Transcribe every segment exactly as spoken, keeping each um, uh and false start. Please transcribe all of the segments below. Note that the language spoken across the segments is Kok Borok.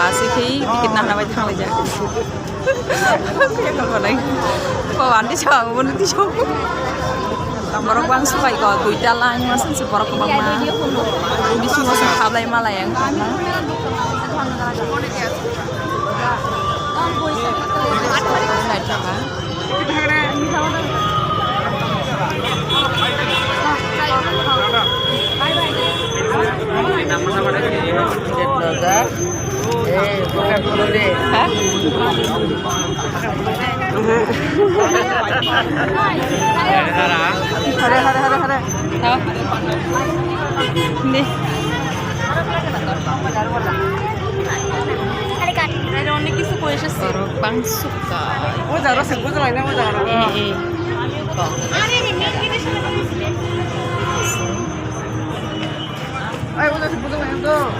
Aswk khe ticket nahna bai thanglaijak. Kok ani sa ang bono tisok. Borok bang sukai ko duita line masa se borok kwbangma. Bisingo se khablai malai ang. Hah? Hare, hare, hare, hare. Tao. Hindi. Borok bang suka. Eh, eh. Kok.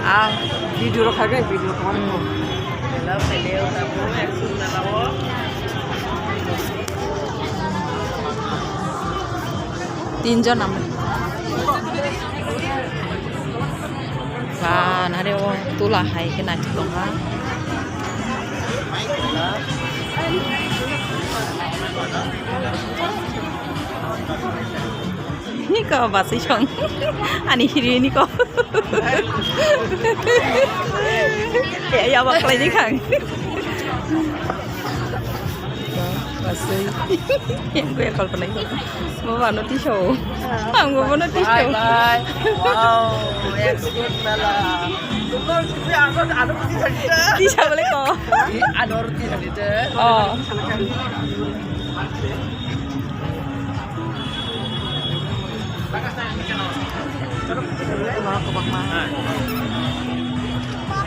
Ang video rok khaikhe video rok. Hmm. Tinjon amai. Ba nare o tula hai khe naithok tongkha. Niko basai song. Ani hiri niko. Ya, ya, baklai ni khang. Basai. Yang gue kalpana itu. Bawa no tiso. Ang bawa no tiso. Bye, bye. Wow, excellent mela. Tisa boleh ko. Ano roti tadi deh. Oh.